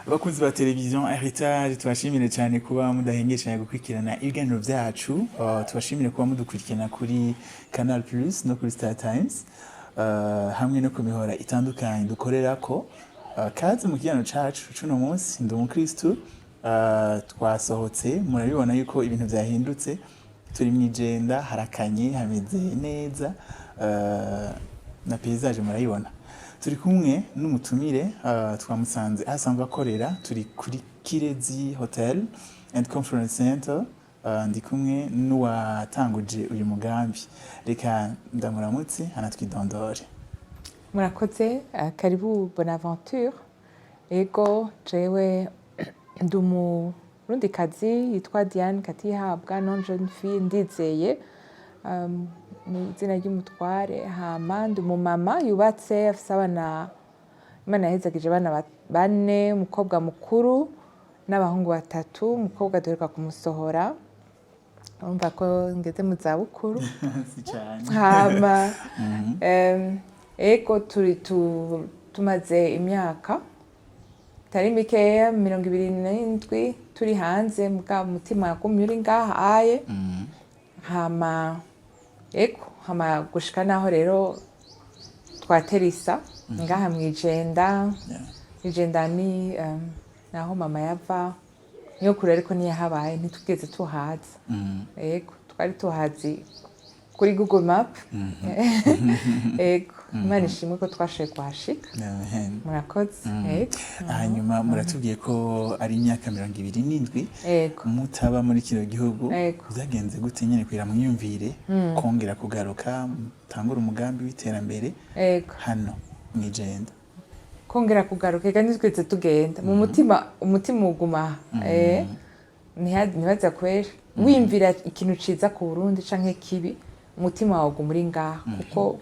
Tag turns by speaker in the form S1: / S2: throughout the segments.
S1: Abakunzi ba televiziyo Heritage, tubashimire cyane kuba mudahengeshanya gukurikirana ibiganiro byacu. Tubashimire kuba mudukurikirana kuri Canal Plus no kuri Star Times, hamwe no ku mihora itandukanye dukorerako. Kaze mu kiganiro cacu cuno munsi, Ndi Umukristu. Twasohotse, murabibona yuko ibintu vyahindutse. Turi mw'Ijenda, harakanye, hameze neza, na paysage murayibona. Turi kumwe n'umutumire, twamusanze aho asanzwe akorera. Turi kuri Kirezi Hotel and Conference Center. Ndi kumwe n'uwatanguje uyu mugambi. Reka ndamuramutse, anatwidondore.
S2: Murakoze, karibu Bonaventure. Ego, jewe ndi Umurundikazi yitwa Diane Katihabwa, non jeune fille Ndizeye, mu izina ry'umutware. Hama ndi umumama yubatse, afise abana. Imana yahezagije abana bane, umukobwa mukuru n'abahungu batatu. Umukobwa duheruka kumusohora, urumva ko ngeze mu zabukuru.
S1: Si cyane.
S2: Hama ego, turi tumaze imyaka itari mikeya, 27, turi hanze, muga umutima wagumye uri ngaha aye. Hama ego, hama gushika naho rero twaterisa ngaha mw'Ijenda. Ijenda ni naho mama yava, nyokuru ariko ntiyahabaye, ntitwigeze tuhaza. Ego, twari tuhazi kuri Google Map. Ego, Imana ishimwe ko twashoboye kuhashika.
S1: Amen.
S2: Murakoze, ego.
S1: Hanyuma muratubwiye ko ari imyaka 27 mutaba muri kino gihugu. Byagenze gute nyine kugira mwiyumvire kongera kugaruka, mutangure umugambi w'iterambere hano mw'Ijenda?
S2: Kongera kugaruka, eka ntitwigeze tugenda. Mu mutima, umutima uguma aha. Ntibaza kwera wiyumvira ikintu ciza ku Burundi canke kibi, umutima wawe uguma uri ngaha, kuko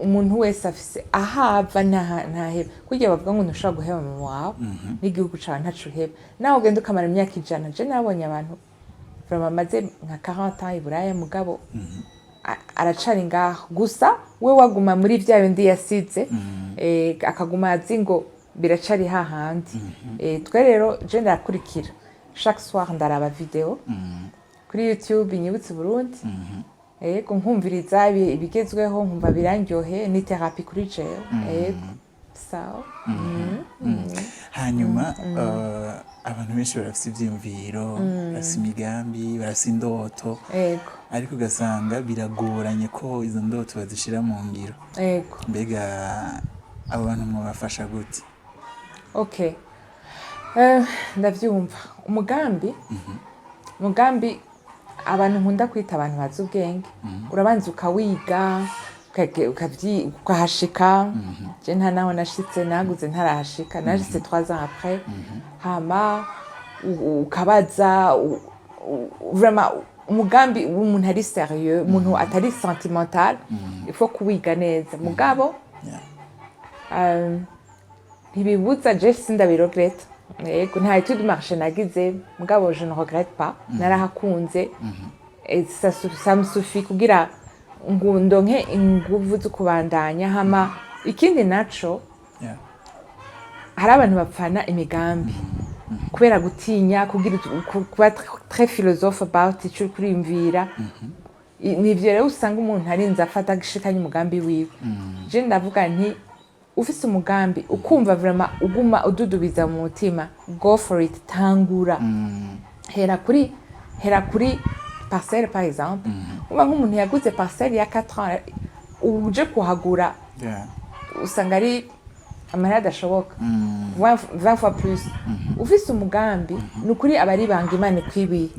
S2: umuntu wese afise ahava, ntaheba. Kurya bavuga ngo ntushobora guheba mama wawe, n'igihugu cawe ntaco uheba, nawe ugenda ukamara imyaka 100. Je nabonye abantu vraiment bamaze nka 40 ans i Buraya, mugabo aracari ngaho. Gusa we waguma muri vya bindi yasize, akaguma azi ngo biracari hahandi. Twe rero, je ndakurikira chaque soir, ndaraba video kuri YouTube inyibutse Burundi. Yego, nkumviriza ibigezweho, nkumva birandyohe, ni thérapie kuri jewe. Yego, sawa.
S1: Hanyuma abantu benshi barafise ivyiyumviro, barafise imigambi, barafise indoto, ariko ugasanga biragoranye ko izo ndoto bazishira mu ngiro. Mbega abo bantu mwobafasha gute?
S2: Okay, ndavyumva. Umugambi, abantu nkunda kwita abantu bazi ubwenge, urabanza ukawiga, ukahashika. Je nta naho nashitse, naguze ntarahashika, nashitse 3 ans après. Hama ukabaza vraiment umugambi w'umuntu ari sérieux, umuntu atari sentimental, il faut kuwiga neza. Mugabo ntibibuza, je sindabiregrette. Yego, nta étude marché nagize, mugabo je ne regrette pas, narahakunze. Et ça me suffit kugira ngo ndonke inguvu zo kubandanya. Hama ikindi naco, hari abantu bapfana imigambi kubera gutinya kugira kuba très philosophe about ico uri kuriyumvira. Nivyo rero usanga umuntu arinze afata agishikanye umugambi wiwe. Je ndavuga nti ufise umugambi, ukumva vraiment uguma ududubiza mu mutima, go for it, tangura, hera kuri parcelle par exemple. Uba nk'umuntu yaguze parcelle ya 4 ans, uje kuhagura, usanga ari amahera adashoboka, 20 fois plus. Ufise umugambi, ni ukuri aba ari ibanga Imana ikwibiye.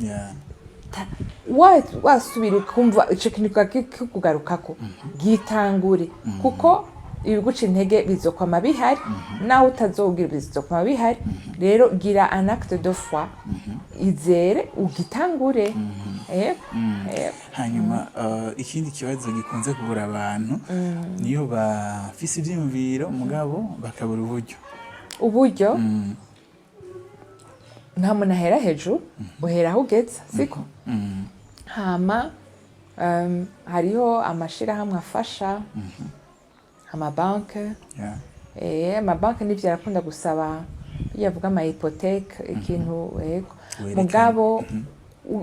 S2: Wasubira ukumva ico kintu kikugarukako, gitangure, kuko ibiguca intege bizokwama bihari, naho utazogira bizokwama bihari. Rero gira un acte de foi, izere, ugitangure. Yego.
S1: Hanyuma ikindi kibazo gikunze kugura abantu, niyo bafise ivyiyumviro mugabo bakabura uburyo.
S2: Uburyo, nta muntu ahera hejuru, uhera aho ugeze, siko? Hama hariho amashirahamwe afasha, amabanke. Amabanki nivyo arakunda gusaba, iyo avuga ama hypothèque, ikintu, yego.
S1: Werekana.
S2: Mugabo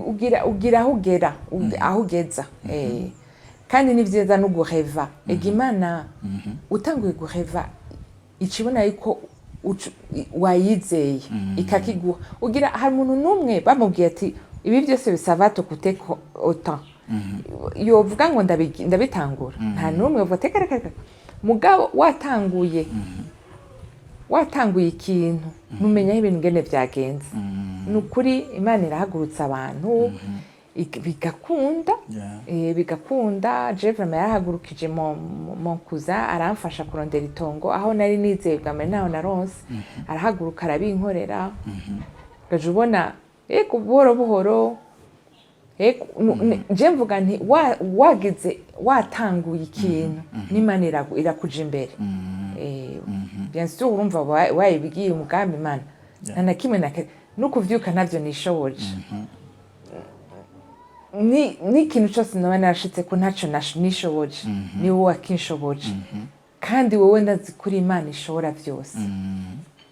S2: ugira aho ugera, aho ugeza. Kandi ni vyiza no guheva ega Imana. Utanguye guheva, icibona yuko wayizeye, ikakiguha. Ugira hari umuntu n'umwe bamubwiye ati ibi byose bisaba tukute autant, yovuga ngo ndabitangura? Nta n'umwe yovuga teka reka reka. Mugabo watanguye ikintu, numenya aho ibintu ngene vyagenze. Ni ukuri Imana irahagurutsa abantu, bigakunda. Bigakunda. Je vraiment yarahagurukije mon cousin, aramfasha kurondera itongo aho nari nizeye bwa mbere, naho naronse, arahaguruka arabinkorera. Gaje ubona, yego, buhoro buhoro, yego. Je mvuga nti wagize watanguye ikintu, n'Imana irakuja imbere. Bien sûr, urumva wayibwiye umugambi Imana, nta na kimwe no kuvyuka ntavyo nishoboje, ni n'ikintu cyose noba narashitse ko ntacyo nishoboje, ni wowe wakinshoboje. Kandi wowe ndazi kuri Imana ishobora byose,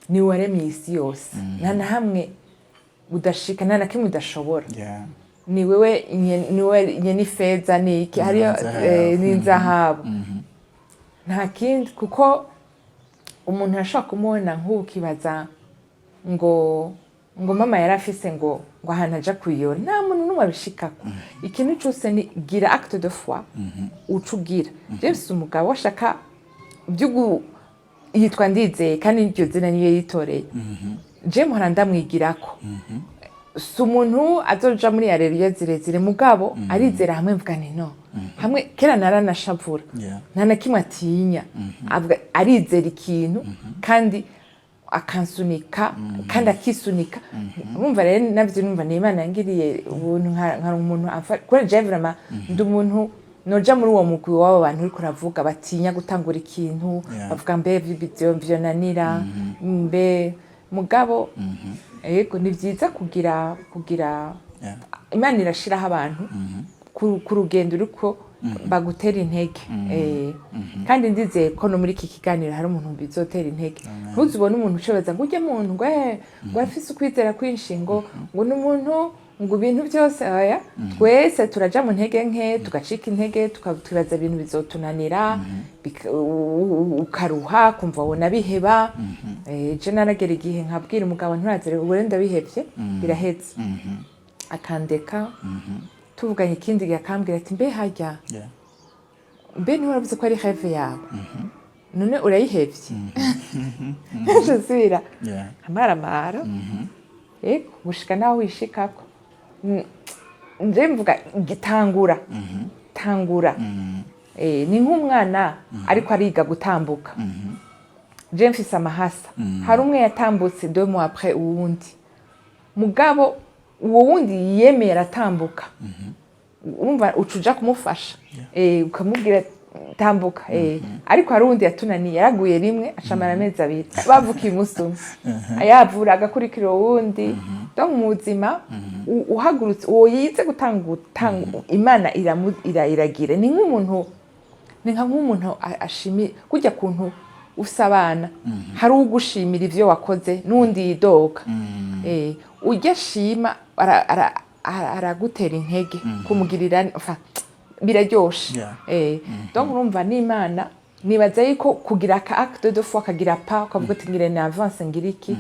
S2: ni wowe waremye isi yose, nta na hamwe udashika, nta na kimwe udashobora. Ni wewe ni wowe nyene ifeza ni iki hariyo
S1: N'inzahabu.
S2: N'inzahabu, nta kindi. Kuko umuntu arashobora kumubona nk'ubu ukibaza ngo mama yari afise ngo ahantu aja kuyora. Nta muntu n'umwe abishikako. Ikintu cose ni gira acte de foi, uca ugira. James umugabo washaka vy'ugu yitwa Ndizeye, kandi iryo zina niyo yitoreye. Je mpora ndamwigirako. Si umuntu azoja muri areruya zirezire, mugabo arizera. Hamwe mvuga nti no hamwe kera naranashavura. Nta na kimwe atinya. Avuga arizera ikintu kandi akansunika kandi akisunika. Urumva rero navyo numva ni Imana yangiriye ubuntu, nka umuntu kubera je vraiment ndi umuntu noja muri uwo mugwi w'abo bantu uriko uravuga batinya gutangura ikintu, bavuga mbe ivyo vyonanira mbe. Mugabo yego, ni vyiza kugira Imana irashiraho abantu ku rugendo uriko bagutera intege. Kandi ndizeye ko no muri iki kiganiro hari umuntu bizotera intege. Ntuzubone umuntu ucobaza ngo ujye muntu ngo ngo afise ukwizera kwinshi, ngo ni umuntu ngo ibintu byose. Oya, twese turaja mu ntege nke, tugacika intege, tukibaza ibintu bizotunanira, ukaruha kumva wona biheba. Je naragera igihe nkabwira umugabo nturazere, ubu rero ndabihevye, biraheze, akandeka. Tuvuganye ikindi gihe akambwira ati mbe harya mbe ntiwaravuze ko ari rêve yawe, none urayihevye? Nsubira amaramara, yego, gushika naho wishikako. Nje mvuga gitangura, tangura. Ni nk'umwana ariko ariga gutambuka. Je mfise amahasa, hari umwe yatambutse 2 mois après uwundi, mugabo uwo wundi yiyemeye aratambuka. Urumva uca uja kumufasha, ukamubwira tambuka. Ariko hari uwundi yatunaniye, yaraguye rimwe acamara amezi 2, bavukiye umunsi umwe, yavura agakurikira uwundi. Donc mu buzima uhagurutse, uwo yize gutanga, Imana iragira. Ni nk'umuntu, ni nka nk'umuntu ashimi kurya kuntu ufise abana, hari ugushimira ivyo wakoze n'undi yidoga. Urya ashima aragutera intege kumugirira, enfin, biraryoshe. Donc urumva n'Imana, nibaza yuko kugira aka acte de foi, kagira pa ukavuga ati ngire na avance, ngira iki,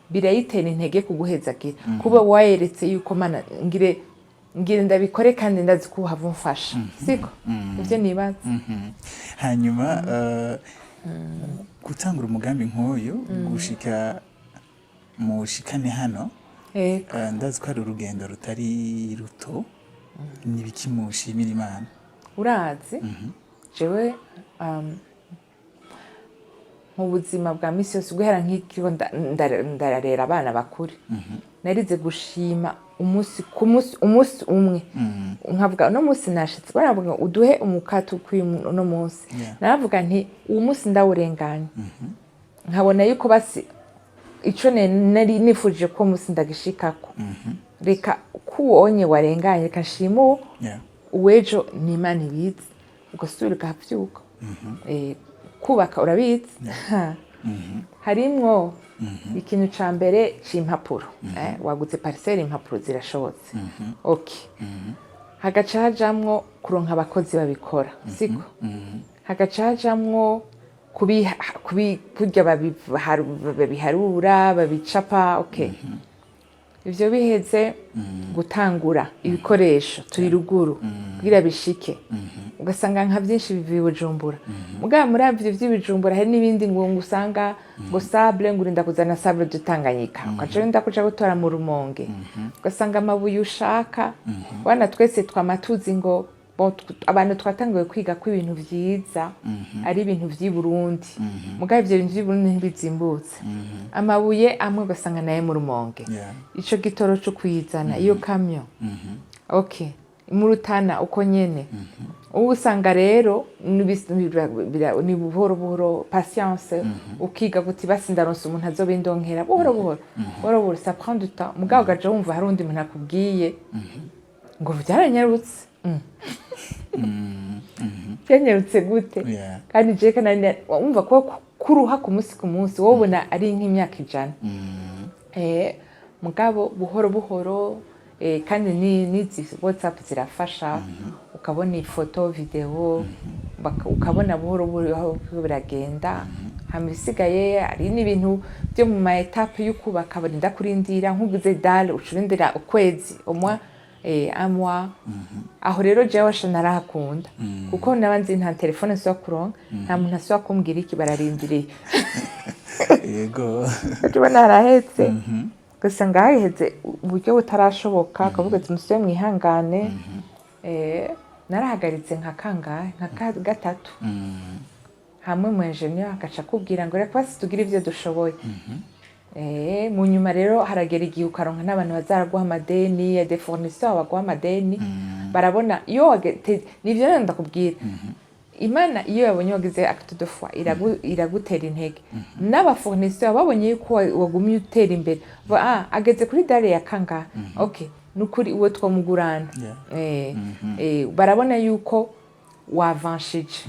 S2: birayitera intege kuguhezagira, kuba wayeretse yuko Mana ngire ndabikore kandi ndazi ko uhava umfasha. Siko ivyo nibaza.
S1: Hanyuma gutangura umugambi nk'uyu gushika mushikane hano, ndazi ko ari urugendo rutari ruto. Ni ibiki mushimira Imana?
S2: Urazi jewe mu buzima bwa misi yose, guhera nk'ikigo ndarera abana bakuru, narize gushima umunsi ku munsi, umunsi umwe nkavuga uno munsi nashitse, baravuga uduhe umukate ukwiye uno munsi. Naravuga nti uwo munsi ndawurenganye, nkabona yuko basi ico nari nifuje ko umunsi ndagishikako, reka kuwonye warenganye, reka nshime uwo uwejo. Ni Imana ibizi, ugasubira ukavyuka. Kubaka urabizi. Harimwo ikintu ca mbere c'impapuro. Waguze parcelle, impapuro zirashobotse, okay. Hagaca hajamwo kuronka abakozi babikora, siko? Hagaca hajamwo kurya babiharura, babicapa, okay. Ivyo biheze, gutangura ibikoresho, turi ruguru, kugira bishike, ugasanga nka byinshi biva i Bujumbura. Mugabo muri ivyo vy'ibijumbura hari n'ibindi ngo usanga ngo sable, ngo urinda kuzana sable de Tanganyika, ugaca urinda kuja gutora mu Rumonge, ugasanga amabuye ushaka. Wana twese twama tuzi ngo bon, abantu twatanguye kwiga ko ibintu vyiza ari ibintu vy'i Burundi, mugabo ivyo bintu vy'i Burundi ntibizimbutse. Amabuye amwe ugasanga nayo mu Rumonge, ico gitoro co kuyizana, iyo kamyo, okay, mu Rutana uko nyene. Ubu usanga rero ni buhoro buhoro, patience, ukiga guti basi ndaronse umuntu azobindonkera buhoro buhoro, buhoro buhoro. Ça prend du temps, mugabo ugaca wumva hari undi muntu akubwiye ngo byaranyarutse. Byanyarutse gute? Kandi je kandi wumva ko kuruha ku munsi ku munsi, wowe ubona ari nk'imyaka 100. Mugabo buhoro buhoro, kandi n'izi WhatsApp zirafasha, ukabona ifoto, video, ukabona buhoro buhoro aho biriko biragenda. Hama ibisigaye hari n'ibintu byo mu ma étapes yo kubaka, barinda kurindira. Nk'uguze dalle, uca urindira ukwezi umwe, un mois. Aho rero jewe asha narahakunda, kuko naba nzi nta telefone nsubira kuronka, nta muntu asubira kumbwira iki, bararindiriye. Tubona harahetse, ugasanga haheze uburyo butarashoboka, akavuga ati musubire mwihangane. Narahagaritse nka kangahe, nka gatatu, hamwe mu engineer agaca akubwira ngo reka basi tugire ibyo dushoboye. Mu nyuma rero haragera igihe ukaronka n'abantu bazaraguha amadeni ya des fournisseurs, baguha amadeni, barabona iyo nivyo rero ndakubwira, Imana iyo yabonye wagize acte de foi iragutera intege. N'aba fournisseurs babonye yuko wagumye utera imbere, ah, ageze kuri dalle ya kangahe, okay, nukuri uwo twomugurana. Barabona yuko wavanshije,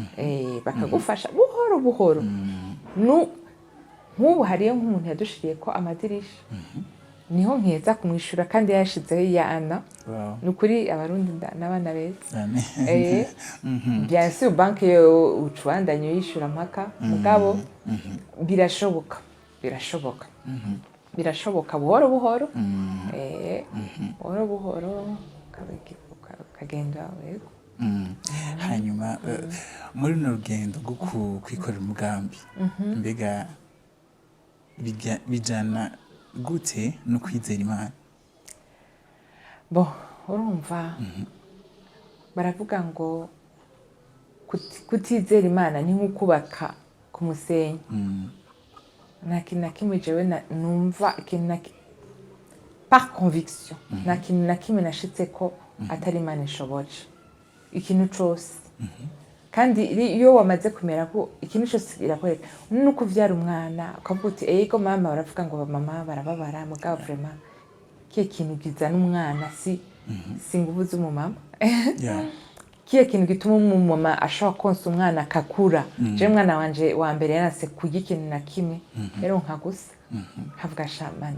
S2: bakagufasha buhoro buhoro. Nk'ubu hariyo nk'umuntu yadushiriye ko amadirisha, niho nkeza kumwishyura kandi yashizeho iya ana. Ni ukuri Abarundi n'abana beza.
S1: Cyane.
S2: Bien sûr, banki yo ucubandanya uyishyura mpaka, mugabo birashoboka, birashoboka, birashoboka buhoro buhoro. Buhoro buhoro ukagenda, yego.
S1: Hanyuma muri runo rugendo rwo kwikorera umugambi, mbega bijana gute no kwizera Imana?
S2: Bon, urumva baravuga ngo kutizera Imana ni nko kubaka ku musenyi. Nta kintu na kimwe jewe numva ikintu na par conviction, nta kintu na kimwe nashitse ko atari Imana ishoboje ikintu cose. Kandi iyo wamaze kumera ko ikintu cyose irakwereka, nuko uvyara umwana ukavuga uti ego mama, baravuga ngo mama barababara, mugabo vraiment kiye kintu gizana umwana si nguvu z'umumama. Kiye kintu gituma umumama ashobora konsa umwana akakura. Je umwana wanje wa mbere yaranse kurya ikintu na kimwe, rero nka gusa nkavuga shama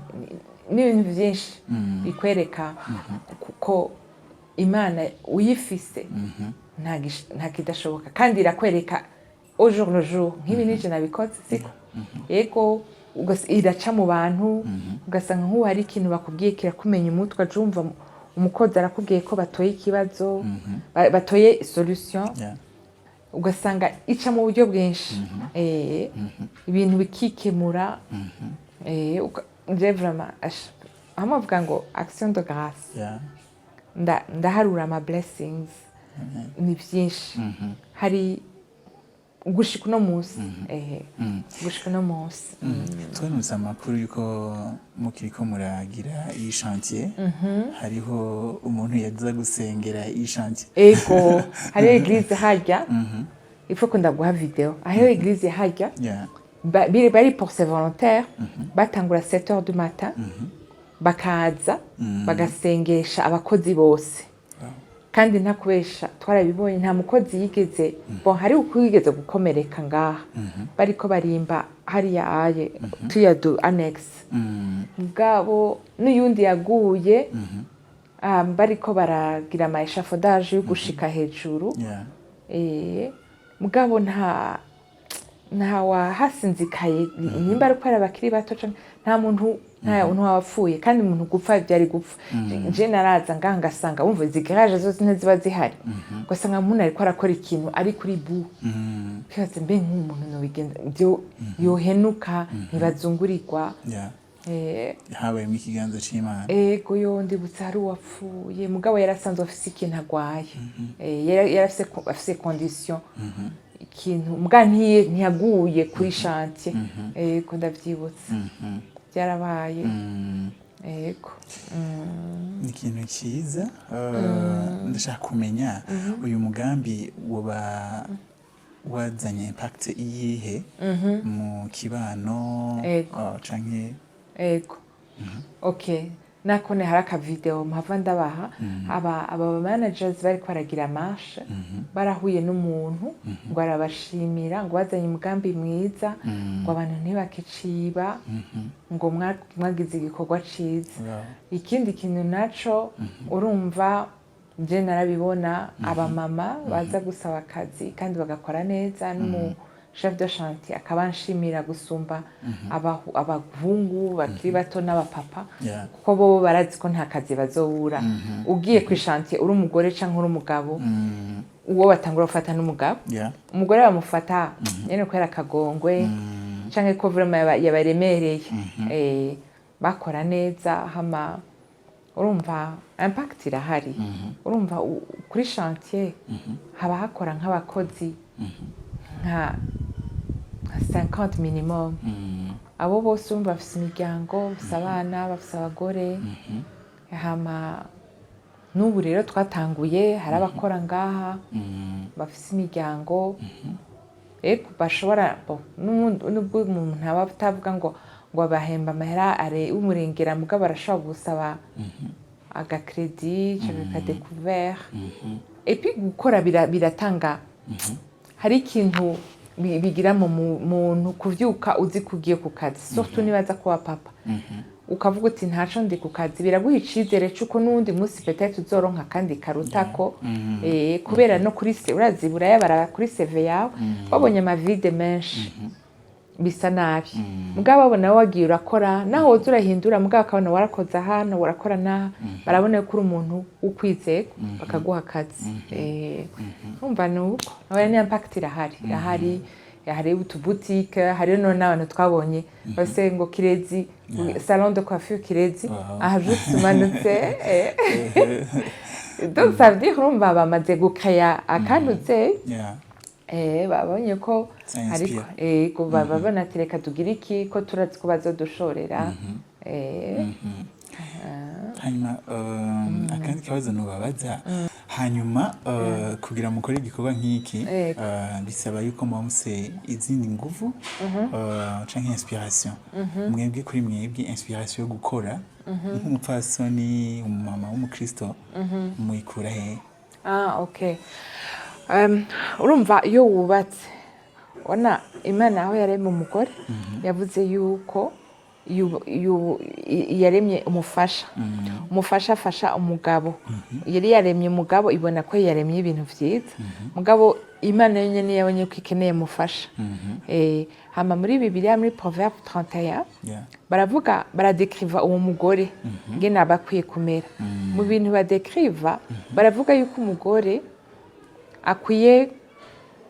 S2: n'ibintu byinshi bikwereka ko Imana uyifise nta kidashoboka, kandi irakwereka au jour le jour. Nk'ibi nije nabikoze, siko? Yego, iraca mu bantu, ugasanga nk'ubu hari ikintu bakubwiye kirakumenya umutwe, aca wumva umukozi arakubwiye ko batoye ikibazo, batoye solution. Ugasanga ica mu buryo bwinshi, ibintu bikikemura. Je vraiment aho bavuga ngo action de grâce, ndaharura ama blessings, ni byinshi hari gushika uno munsi, gushika uno munsi.
S1: Twanutse amakuru yuko mukiriko muragira iyi chantier, hariho umuntu yaza gusengera iyi chantier.
S2: Ego, hariho église harya, il faut ko ndaguha video, hariho église harya. Bari pour ses volontaires, batangura 7 heures du matin, bakaza bagasengesha abakozi bose. Kandi ntakubesha, twarabibonye, nta mukozi yigeze, bon, hari uko yigeze gukomereka ngaha bariko barimba hariya aye tuya du annexe, mugabo n'uyundi yaguye bariko baragira ama échafaudage yo gushika hejuru. Mugabo nta wahasinzikaye, nimba ari kubera bakiri bato canke nta muntu wapfuye. Kandi umuntu gupfa byari gupfa. Je naraza ngaha ngasanga, wumva, izi garage zose ntiziba zihari, ugasanga umuntu ariko arakora ikintu ari kuri bu kwibaza mbe nk'umuntu nobigenza byo yohenuka, ntibazungurirwa.
S1: Habayemo ikiganza c'Imana.
S2: Ego, yo ndibutse hari uwapfuye, mugabo yari asanzwe afise ikintu agwaye. Yari afise condition, ikintu, muga ntiyaguye kuri chantier. Ego, ndavyibutse, byarabaye. Ego.
S1: Ni ikintu cyiza. Ndashaka kumenya uyu mugambi woba wazanye impact iyihe mu kibano canke?
S2: Ego, okay, nakone hari akavideo mpava ndabaha. Aba managers bariko baragira marche, barahuye n'umuntu ngo arabashimira, ngo bazanye umugambi mwiza, ngo abantu ntibakiciba, ngo mwagize igikorwa ciza. Ikindi kintu naco, urumva, je narabibona, abamama baza gusaba akazi kandi bagakora neza, n'umu chef de chantier akabanshimira gusumba abahungu bakiri bato n'abapapa, kuko bobo barazi ko nta kazi bazobura. Ugiye ku chantier uri umugore canke uri umugabo, uwo batangura gufata n'umugabo. Umugore bamufata nyene kubera akagongwe canke ko vraiment yabaremereye. Bakora neza. Hama urumva impact irahari. Urumva, kuri chantier haba hakora nk'abakozi nka 50 minimum. Abo bose urumva bafise imiryango, bafise abana, bafise abagore. Hama n'ubu rero twatanguye, hari abakora ngaha bafise imiryango. Ego, bashobora, bon, nubwo umuntu aba atavuga ngo abahemba amahera are umurengera, mugabo barashobora gusaba agacrédit canke akadécouvert. Et puis gukora biratanga, hari ikintu bigira mu muntu kuvyuka uzi ko ugiye ku kazi, surtout nibaza kuba papa, ukavuga uti ntaco, ndi ku kazi, biraguha icizere c'uko n'uwundi munsi peut-être uzoronka kandi karutako. Kubera no kuri se urazi buraya kuri CV yawe wabonye amavide menshi bisa nabi, mugabo babona wagiye urakora, naho woza urahindura, mugabo akabona warakoze hano, urakora n'aha, barabona ko uri umuntu w'ukwizerwa, bakaguha akazi. Urumva ni uko nawe ni impact irahari, irahari. Hari utubutike, hariyo none n'abantu twabonye bafise ngo Kirezi, salon de coiffure Kirezi. Aha juste umanutse. Donc ça veut dire, urumva, bamaze gucréa akantuze. Babonye ko
S1: Ça
S2: ariko
S1: inspire.
S2: Ego, babona ati reka tugire iki ko turazi ko bazodushorera.
S1: Hanyuma akandi kabazo nubabaza hanyuma, kugira mukore igikorwa nk'iki, bisaba yuko muba mufise izindi nguvu canke inspiration. Mwebwe, kuri mwebwe, inspiration yo gukora nk'umupfasoni, umumama w'umukristo, muyikura hehe?
S2: Ah, okay. Urumva, iyo wubatse, ubona Imana aho yaremye umugore, yavuze yuko yaremye umufasha, umufasha afasha umugabo. Yari yaremye umugabo, ibona ko yaremye ibintu vyiza, mugabo Imana yonyene yabonye ko ikeneye umufasha. Hama muri Bibiliya, muri Proverbe 31, baravuga, baradécriva uwo mugore ngene aba akwiye kumera. Mu bintu badécriva, baravuga yuko umugore akwiye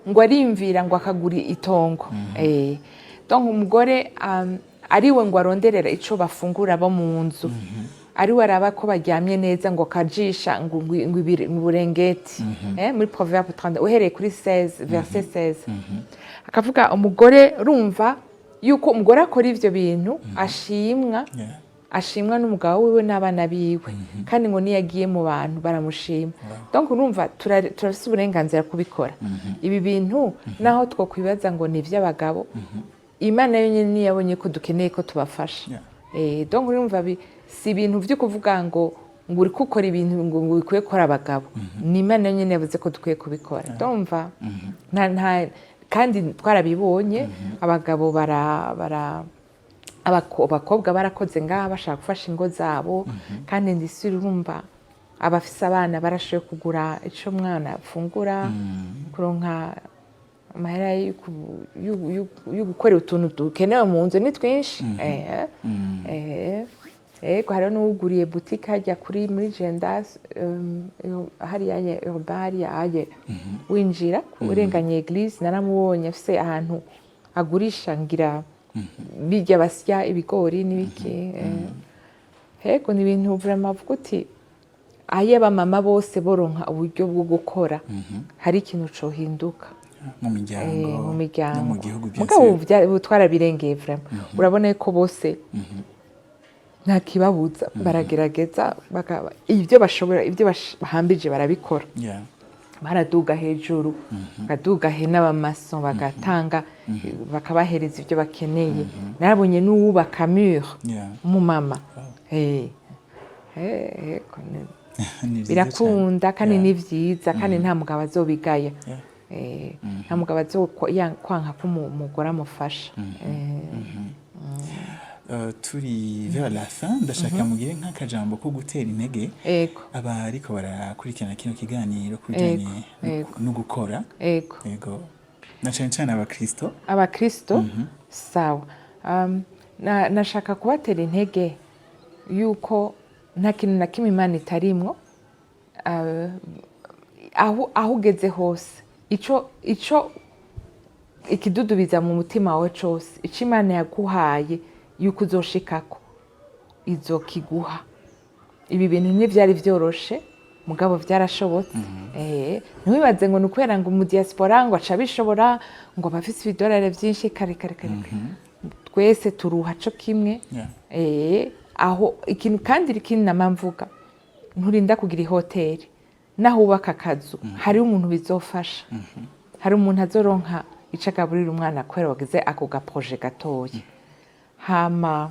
S2: ngo arimvira ngo akagura itongo. Donc umugore ariwe ngo aronderera ico bafungura bo mu nzu, ariwe araba ko baryamye neza, ngo akajisha ngo uburengeti. Muri Proverbe 30, uhereye kuri 16, verset 16, akavuga umugore, urumva yuko umugore akora ivyo bintu ashimwa, ashimwa n'umugabo wiwe n'abana biwe, kandi ngo niyo agiye mu bantu baramushima. Donc urumva turafise uburenganzira kubikora ibi bintu, naho twokwibaza ngo ni ivy'abagabo. Imana yonyine niyo yabonye ko dukeneye ko tubafasha. Donc urumva si ibintu vyo kuvuga ngo Ngo uri gukora ibintu ngo bikwiye gukora abagabo. Ni Imana nyine yavuze ko dukwiye kubikora. Ndumva nta kandi twarabibonye, abagabo bara abakobwa barakoze ngaha bashaka gufasha ingo zabo. Kandi ndisubira, urumva, abafise abana barashoboye kugura ico umwana afungura, kuronka amahera yo gukora utuntu dukenewe mu nzu ni twinshi. Yego, hariho n'uwuguriye boutique hajya kuri muri Jenda, hariya nye urbain, hariya aye winjira urenganye église. Naramubonye afise ahantu agurisha, ngira bijya basya ibigori n'ibiki. Yego, ni ibintu vraiment avuga uti ayo abamama bose boronka uburyo bwo gukora, hari ikintu cohinduka
S1: mu miryango,
S2: mu miryango,
S1: no mu gihugu byose.
S2: Mugabo ubu twarabirengeye vraiment. Urabona ko bose nta kibabuza, baragerageza ibyo bashobora, ibyo bahambije barabikora. Baraduga hejuru, bakaduga he n'abamaso bagatanga, bakabahereza ibyo bakeneye. Narabonye n'uwubaka mur, umumama.
S1: Ni vyiza
S2: Birakunda
S1: cane.
S2: kandi ni vyiza, kandi nta mugabo azobigaya. Nta mugabo azokwanka ko umugore amufasha.
S1: Turi vers la fin, ndashaka mugire nk'akajambo ko gutera intege abariko barakurikirana kino kiganiro ku bijanye no gukora. Ego, na cane cane abakristo.
S2: Abakristo, sawa. Nashaka kubatera intege yuko nta kintu na kimwe Imana itarimwo. Aho ugeze hose, ico ikidudubiza mu mutima wawe cose, ico Imana yaguhaye yuko uzoshikako, izokiguha. Ibi bintu ntivyari vyoroshe, mugabo vyarashobotse. Ntiwibaze ngo ni ukubera ngo mu diaspora ngo aca bishobora, ngo abafise ibidolari vyinshi. Kare kare kare, twese turuha co kimwe. Aho ikintu kandi ikindi nama mvuga, nturinda kugira ihoteli naho wubaka akazu, hariho umuntu bizofasha, hari umuntu azoronka ico agaburira umwana kubera wagize ako ga projet gatoya. Hama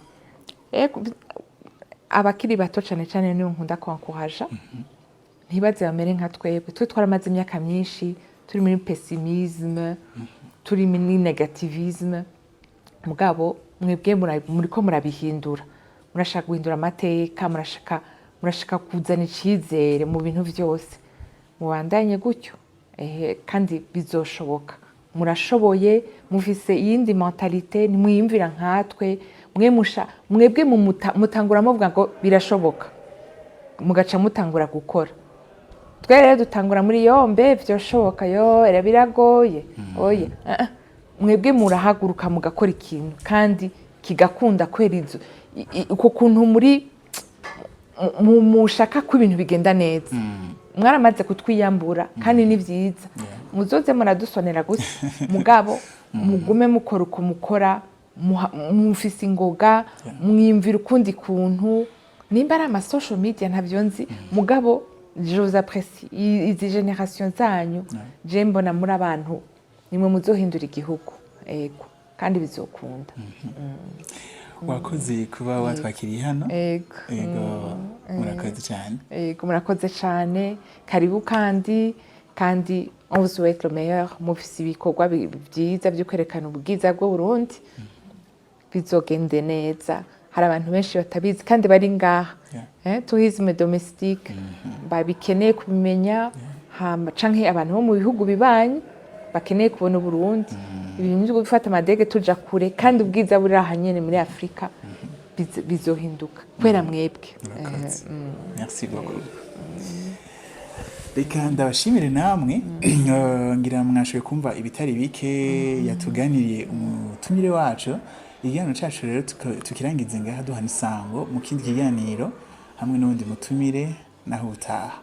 S2: ego, abakiri bato cane cane niyo nkunda kwankuhaja, ntibaze bamere nka twebwe. Twe twaramaze imyaka myinshi turi muri pessimisme, turi muri négativisme. Mugabo mwebwe muriko murabihindura, murashaka guhindura amateka, murashaka kuzana icizere mu bintu vyose. Mubandanye gutyo, ehe, kandi bizoshoboka. Murashoboye, mufise iyindi mentalité, ntimwiyumvira nkatwe. Mwe musha mwebwe mutangura muvuga ngo birashoboka, mugaca mutangura gukora. Twe rero dutangura muri yo mbe vyoshoboka, yo era biragoye, oya. Ah, ah. Mwebwe murahaguruka mugakora ikintu kandi kigakunda, kwera izo uko kuntu muri mushaka ko ibintu bigenda neza. Mwaramaze kutwiyambura kandi ni vyiza. Muzoze muradusonera gusa, mugabo mugume mukora uko mukora, mufise ingoga, mwiyumvira ukundi kuntu. Nimba ari ama social media, ntavyo nzi, mugabo je vous apprécie. Izi génération zanyu, je mbona muri abantu nimwe muzohindura igihugu. Ego, kandi bizokunda.
S1: Wakoze kuba watwakiriye hano.
S2: Ego.
S1: Ego, murakoze cyane.
S2: Ego, murakoze cyane. Karibu kandi on vous souhaite le meilleur. Mufise ibikorwa vyiza vyo kwerekana ubwiza bw'u Burundi, bizogende neza. Hari abantu benshi batabizi kandi bari ngaha. Tourisme domestique babikeneye kubimenya, hama canke abantu bo mu bihugu bibanyi bakeneye kubona Uburundi. Ibintu vyo gufata amadege tuja kure kandi ubwiza buri aha nyene muri Afrika, bizohinduka kubera mwebwe.
S1: Murakoze, merci beaucoup. Reka ndabashimire namwe. Ngira mwashoboye kumva ibitari bike yatuganiriye umutumire wacu. Ikiganiro cacu rero tukirangize ngaha, duhana isango mu kindi kiganiro hamwe n'uwundi mutumire. Naho ubutaha.